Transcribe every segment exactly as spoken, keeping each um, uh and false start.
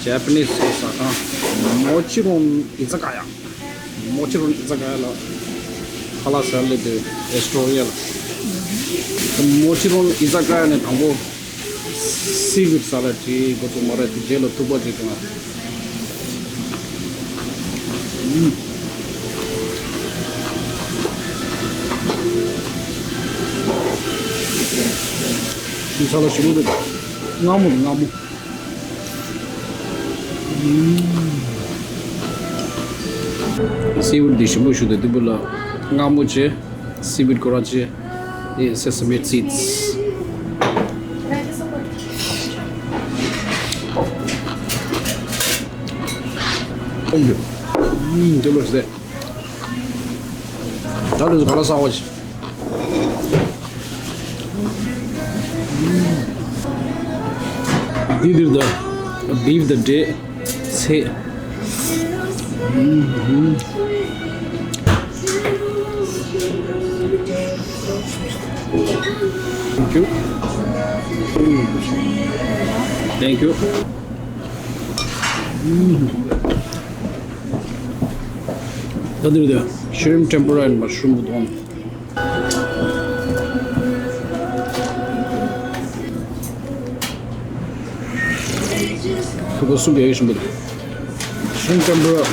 Japanese གི་ཟ་ཁང་མོ་ཅི་རོན་ཨི་ཛ་ཀ་ཡ། མོ་ཅི་རོན་ཨི་ཛ་ཀ་ཡ་ལ་ཁ་ལག་ཟ་ལེ་དེ་ཨེ་སི་ཊོ་རི་ཡ་ལ། མོ་ཅི་རོན་ཨི་ཛ་ཀ་ཡ་ནས་དང་པོ་སི་ཝིད་ས་ལ་ཌི་འགོ་བཙུགས་མ་རེད། དེ་རྗེས་ལ་ཐུག་པ་ཅིག་བྱུང་བ། ཤིང་ཚ་ལ་ཞིམ་པོ་འདུག་མངར་མོ་འདུག་མངར་མོ། སི་ཝིད་འདི་ཞིམ་པོ་ཞིག་འདུག་འདི་བུ་ལ་མངར་མོ་བྱས། སི་ཝིད་ཀོ་ར་བྱས། ཨེ་སེ་སེ་མི་སི་ཌི། ཨུམ། འདི་ལོ་ཟེར། ད་ལོ་ག་ལ་ཟ་བ་ཞིག་འདི་འདིར་ད་བིབ་ད་འབྲས་ཚེ། Thank you. Thank you. ད་འདིར་ད་shrimp tempura and mushroom udon། ཐུག་པ་སུབ་ཡག་ཞིམ་པོ་འདུག shrimp tempura།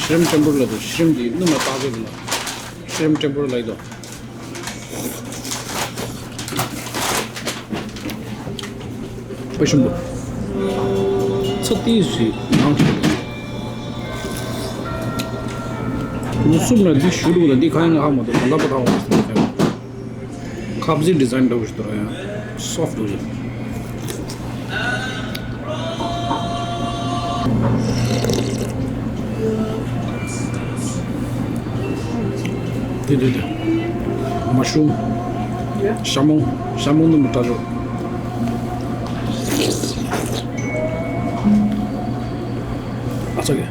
shrimp tempura་ལ་འདུག shrimp་འདི་སྣུམ་ལ་བཏགས་ཏེ་འདུག shrimp tempura་ལ་ཡི་དོ། དཔེ་ཞིམ་པོ། ཚ་ཏིས་ཞིག་ནང་ཆུ། ངུ་སུབ་ན་འདི་ཞུ་རུག་ལ་འདི་གང་ཡང་ཧ་མ་གོ་ད་ལ་པ་ཐང་བ་ཞིག་ཁབ་ཟི་ཌི་ཛའིན་འདྲ་བོ་ཞིག་འདུག་ར་ཡང་སོཕ་ཊི་འདུག་ཞིག་དེ་དེ་དེ། མ་ཤུམ། ཤ་མོང་། ཤ་མོང་ནི་མི་ལྟ་ཆོག་ཨ་ཚ་གི།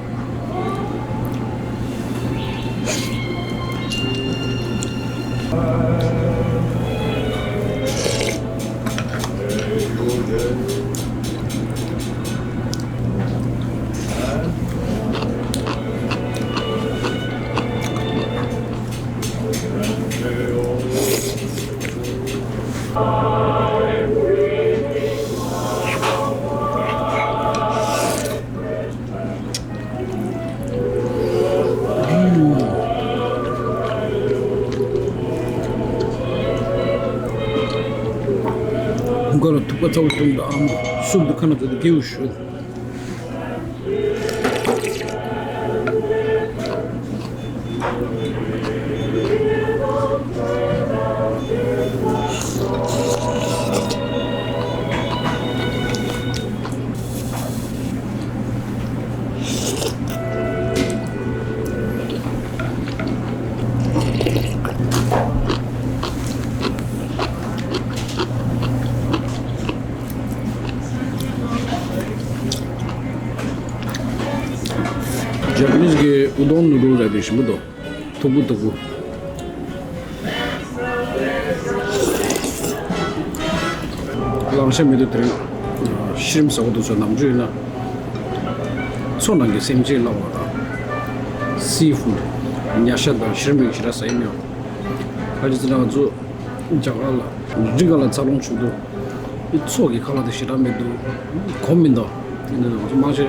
ཁོང་ཁ་ལ་ཐུག་པ་ཚ་བོ་བཏུང་དང་སུབ་ཏུ་ཁ་ན་ཚོད་དུ་སྐྱེའུ་ཞུ། ཇ་པ་ནིས་གི་ཨུ་དོང་ནུ་ཌལ་ར་དེ་ཞིམ་པོ་འདུག་ཐུག་པོ་ཐུག་པོ། གླང་ཤ་མི་འདུག་དེ་རིང་ཤི་རིམ་ཟ་གོ་འདུག་ཚོ་ནམ་རྒྱུན་ཡིན་ན། མཚོ་ནང་གི་སེམས་ཅན་བླངས་པ་དང་། སི་ཕུཌ། ཉ་ཤ་དང་ཤི་རིམ་ཞེ་དྲག་ཟ་ཡི་མེད། ཁ་ཅིག་ཚོ་ང་ཚོ་རྒྱ་གར་ལ་རི་ག་ལ་འཚར་ལོངས་བྱུང་འདུག་མཚོ་གི་ཁ་ལག་དེ་ཞེ་དྲག་མི་འདུག་གོམས་མི་འདུག་དེ་འདྲ་ང་ཚོ་མང་ཆེ།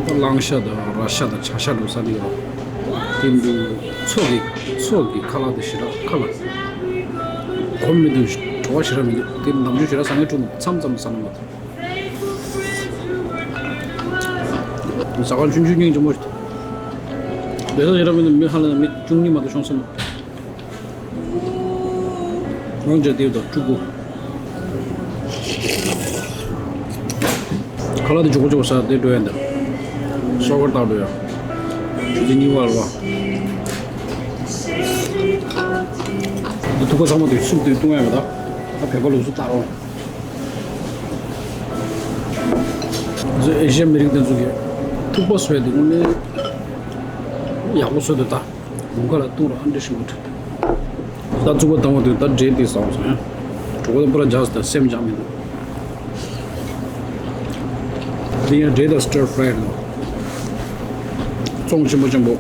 ད་གླང་ཤ་དང་ར་ཤ་དང་བྱ་ཤ་འདྲ་ཟ་ནི་ཡོད། དེ་འདུག་མཚོ་གི་མཚོ་གི་ཁ་ལག་དེ་ཞེ་དྲག་ཁ་ལག་གོམས་མི་འདུག་བྲོ་བ་ཞེ་དྲག་མི་འདུག་དེ་ནམ་རྒྱུན་ཞེ་དྲག་ཟ་མཁན་འཁྲུངས་འདུག་མཚམས་མཚམས་ཟ་ན་མ་གཏོགས། ཟ་ཁང་ཆུང་ཆུང་སྙིང་རྗེ་མོ་ཞིག་འདུག་བསྡད་ས་ཞེ་དྲག་མི་འདུག་མི་ཧ་ལས་ན་མི་བཅུ་གཉིས་མ་གཏོགས་ཤོང་ས་མེད། ང་འཇའ་ལྟེབ་དང་ཕྲུ་གུ། ཁ་ལག་དེ་མགྱོགས་པོ་མགྱོགས་པོ་ཟ་དེ་འགྲོ་ཡ་འདི། སོ་ཁར་བཏང་འགྲོ་ཡ། ཆུ་ཚོད་གཉིས་པ་རེད་བ། འདི་ཐུག་པ་ཚང་མ་དེ་སུབ་དེ་བཏུང་ཡ་མེད་ད། ད་བོད་པ་ལུགས་སྲོལ་ལྟར་རོ། ང་ཚོ་ཨེ་ཤི་ཡ་མི་རིགས་དེ་ཚོ་གི་ཐུག་པ་བཟོ་ཡ་དེ་དངོས་གནས་ཡག་པོ་བཟོས་འདུག་ད། དགུན་ཁ་ལ་བཏུང་ར་ཨ་འདྲ་ཞིམ་པོ་འདུག་ད་བཙུགས་པ་བཏང་བ་དུས་ད་འབྲས་དེ་ཟ་འོང་སོང་ཡ། གྲོད་ཁོག་ད་པུ་ར་འཇགས་སོང་ད་སེམས་འཇགས་མི་འདུག་དེ་ཡང་འབྲས་དང་stir fry་ལ། བཙོང་ཆེན་པོ་ཆེན་པོ།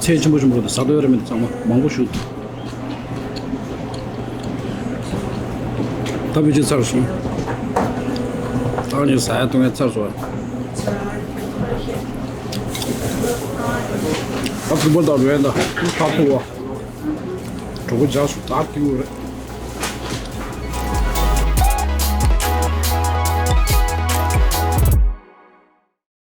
ཚལ་ཆེན་པོ་ཆེན་པོ་དང་ཟ་འདོད་ར་མེད་ཚང་མ་མང་པོ་ཞུ། ད་བེད་སྤྱོད་ཚར་སོང་། ད་ནི་ཟ་ཡ་བཏུང་ཡ་ཚར་སོང་། ད་ཁུ་པ་དང་རོལ་ཡ་ད་ད་ཐུག་བ། གྲོགས་པོ་འཇགས་སུ་ད་ཐུག་རེད།